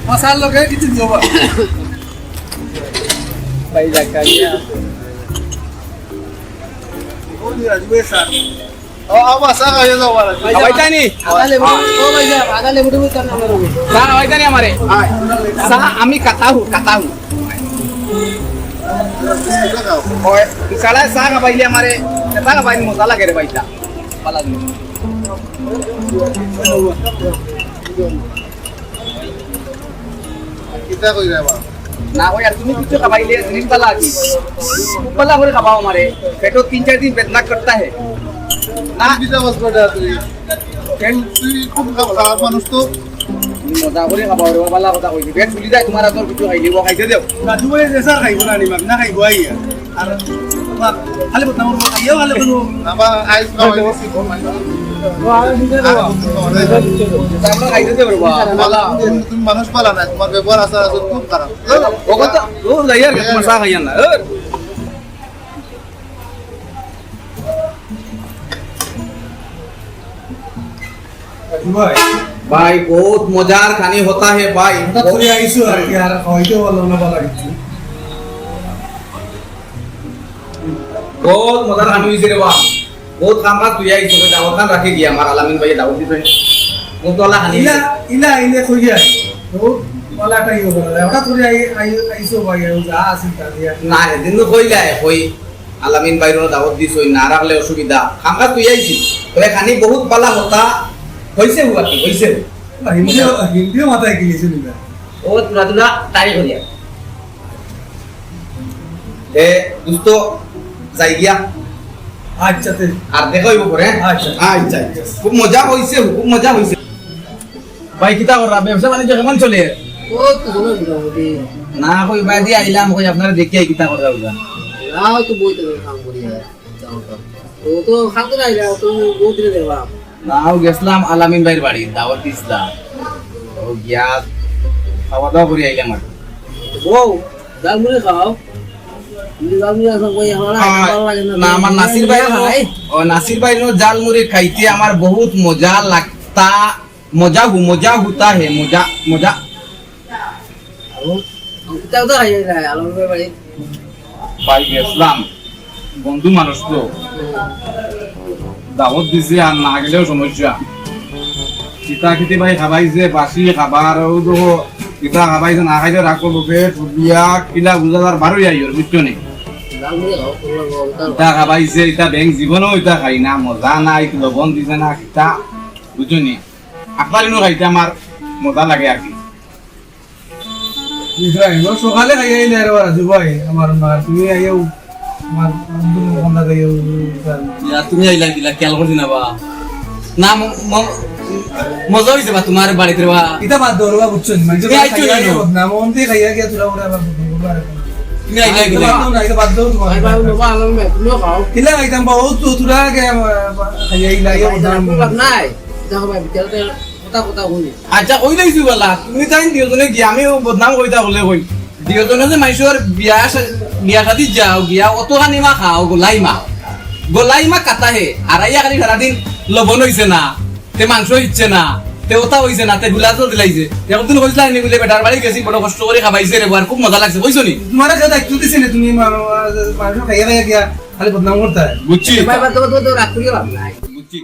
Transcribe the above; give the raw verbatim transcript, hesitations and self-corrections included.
মশার লগে কিছু দিও বা। ভাই, জাকারিয়া। ও, দিয়া দিবে স্যার। ও, আবার চা খাইয়া যাও, আবার। ভাই, খাওয়াইতা নি? আদা লেবু, ও ভাই, যা, আদা লেবু টেবু তার নামে রবি। চা খাওয়াইতা নি আমারে? চা আমি কাতাহু, কাতাহু। ওই, বিকালে চা খাবাইলে আমারে, চা খাবাইলে মজা লাগে রে ভাইটা। ভালা লাগে। কিতা কইরা বা? না কই আর তুমি কিছু খাবাইলে জিনিস ভালা আছে। খুব ভালা করে খাবাও আমারে। পেটো তিন চার দিন বেদনা করতা হে। না। কিতা করতা তুই? তুই, তুই খুব খারাপ মানুষ তো। তুমি মজা করে খাবাও রে, ভালা কথা কইছি। পেট ফুলি যায় তোমার আতর কিছু খাইলে, ও খাইতে দেও। রাজু ভাই যে স্যার খাইবো না, নিমাক না খাইবো আইয়া। আর তোমার খালি বদনাম করবো, ইয়েও খালি বলবো। আমার আইস খাওয়াই দিছি, গম পাইছো? আমরা খাইতে দেবো রে বাবা। ভালা। তুমি, তুমি মানুষ ভালা না, তোমার ব্যবহার আচার আছে খুব খারাপ। ও কথা, ও যাই আর কি, তোমার চা খাইয়া না। এ। ভাই। ভাই, বহুত মজার খানি হতা হে ভাই। হঠাৎ করে আইছো আর কি, আর হইতে পারলাম না, ভালা কিছু। বহুত মজার খানি হইছে রে বা। বহুত কাম কাজ তুই আইছো, ওই দাওয়াত খান রাখে গিয়া আমার আলামিন ভাইয়ে দাওয়াত দিছে। বহুত ভালা খানি ইলা, হইছে। ইলা, ইলা কইয়া। বহুত ভালা একটা ইয়ে করে। হঠাৎ করে আই-, আই-, আইছো ভাই, আমি যা আছি তা দিয়া। না, এদিন তো কইলা, কই আলামিন ভাইরে দাওয়াত দিছইন, না রাখলে অসুবিধা। খামখা তুই আইছি। তবে খানি বহুত বালা হতা হইছে হুয়া কি, হইছে। না, হিন্দিও, হিন্দিও মাথায় গিয়েছে নিবা। ও তুলা তুলা তাই করিয়া। এ, দোস্ত, যাই গিয়া। আচ্ছা, তে। আর দেখা হইব পরে, হ্যাঁ? আচ্ছা। আচ্ছা, আচ্ছা। খুব মজা হইছে, খুব মজা হইছে। ভাই, কিতা কররা? ব্যবসা বাণিজ্য কেমন চলে? ও তো চলে মোটামুটি। না, কই বাদি আইলাম, কই আপনারে দেখিয়া কিতা কররা ওটা? না, ও তো বই তো কাম করি আর। যাও তো। ও তো খাতে না আইলা, ও তো বই দিলে দেবা। না, ও গেছলাম আলামিন ভাইর বাড়ি, দাওয়াত দিছলা। ও গিয়া খাওয়া দাওয়া করি আইলাম আর। বউ, ঝালমুড়ি খাও। তুমি ঝালমুড়ি আসো, কই আমার আ, ভালো লাগে না। না, আমার নাসির ভাই না, ও, ও নাসির ভাই নো ঝালমুড়ি খাইতে আমার বহুত মজা লাগতা। মজা হু-, মজা হুতা হে, মজা, মজা। আলু, কিতা উতা খাই যায়, আলু ভাই। ভাই গেছলাম, বন্ধু মানুষ তো। দাওয়াত দিছে আর না গেলেও সমস্যা। কিতা কিতি ভাই খাবাইছে, বাসি খাবার, ও দেখো, কিতা খাবাইছে, না খাইলে রাখো লোকে, ফুলিয়া, কিলা বুঝা যার বারোই আইয়র, বুঝছো নি? কিতা খাবাইছে, ইতা ব্যাঙ জীবনেও ইতা খাই না, মজা নাই, লবণ দিছে না, কিতা, বুঝছো নি? আপনার ইনো খাইতে আমার মজা লাগে আর কি। ইব্রাহিম, ও সকালে খাইয়া আইলে আর রাজু ভাই, আমার মা, তুমি আইও, আমার বন্ধু বন্ধা খাইও, স্যার। ইয়া, তুমি আইলা কিলা, খেয়াল করছি না বা। না, ম-, ম-, মজা হইছে বা তোমার বাড়িতে বা। ইতা বাদ দাও রে বা, বুঝছো নি? মানে, তুমি আইছো খাইয়া না? আইও, না, মন দিয়ে খাইয়া গিয়া তোরা ওরা আবার বদনাম করবা আর কি। তুমি আইলা আইতা কিলা? বাদ দাও না, ইতা বাদ দাও তোমার। ভাই, ভাই, বাবা, আলম ভাই, তুমিও খাও। কিলা খাইতাম বা, ও তো তোরা আগে, আহ, খাইয়া আইলা, আইয়া ভাই, বদনাম করবা। নাই। দেখো ভাই, বিকেলে কথা, কথা কই। আচ্ছা, কই লাইছি বালা, তুমি তাইন দুইজনে গিয়া, আমি ও বদনাম কইতা বলে কই। দুইজনে যে মাইনষর বিয়া শা-, বিয়া শাদি যাও গিয়া, অত খানি মা খাও, গোলাই মা। গোলাই মা কাতা হে, আর আইয়া খালি সারাদিন লবণ হইছে না, তে মাংস হইছে না, তে ওটা হইছে না, তে গুলা তো দিলাইছে। একদিন কইছিলা নি বুলে বেটার বাড়ি গেছি, বড় কষ্ট করে খাবাইছে রে, আর খুব মজা লাগছে, কইছো নি? তোমার একটা দায়িত্ব দিছে না, তুমি মা-, মা-, মাংস খাইয়া খাইয়া গিয়া খালি বদনাম করতে হয়। বুঝছি। ভাই, বাদ দাও, বাদ দাও, রাগ করিও লাভ নাই। বুঝছি।